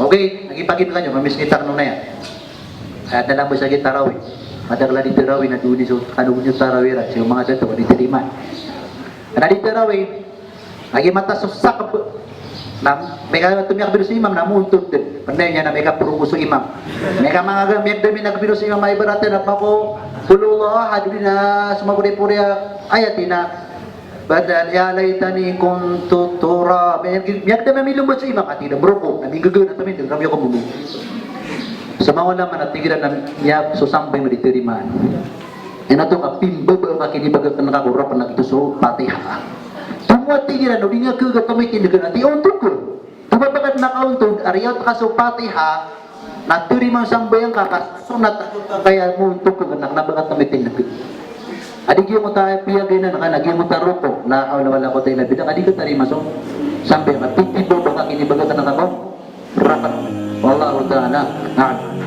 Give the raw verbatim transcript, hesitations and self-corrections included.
Okay, lagid pagin kanyo, mamisnita kano na iyan. Aya na lang bo sa git tarawih. Madakl a di tarawih na doni so, kano doni tarawih ra, so manga dato, di tarimaan. Na di tarawih, lagid mataas so sakb. Na, miyaka tomiyakbir so imam, na moontod dn. Pnay niyan na miyaka proko so imam. Miyaka manga ga, miyaka dami na kbir so imam, a ibarat na pako, Qul huwallahu ahad, di na so mapori-pori a ayat na, Bad, ya laytani kuntu turab. Miyag-, miyagda na milomba so imam, a tig iran a mroko, na minggaga na tamin, na miyakamomo. So manga ulama na tig iran a miya so sambayang a di tarimaan. Ino oto ka pimbaba ka kinibagak na ka ko rap na giyoto so Fatiha. Tomo a tig iran, o di nga kagaga tamin, tig iran a tig, ontod ka. Tabapakad na ka ontod, a riyaot ka so Fatiha, na tarimaan sambayang ka, ka sunnat a kaya mo ontod ka, na kna ba ka tamitindg. A di giyangkoto a piyagainan ka, na giyangkoto a roko, la hawla wala quwwata illa billah, a di ka tarimaan so sambayang ka, titibaba ka kinibagak na ka ko rap. Wallahu ta'ala a'lam.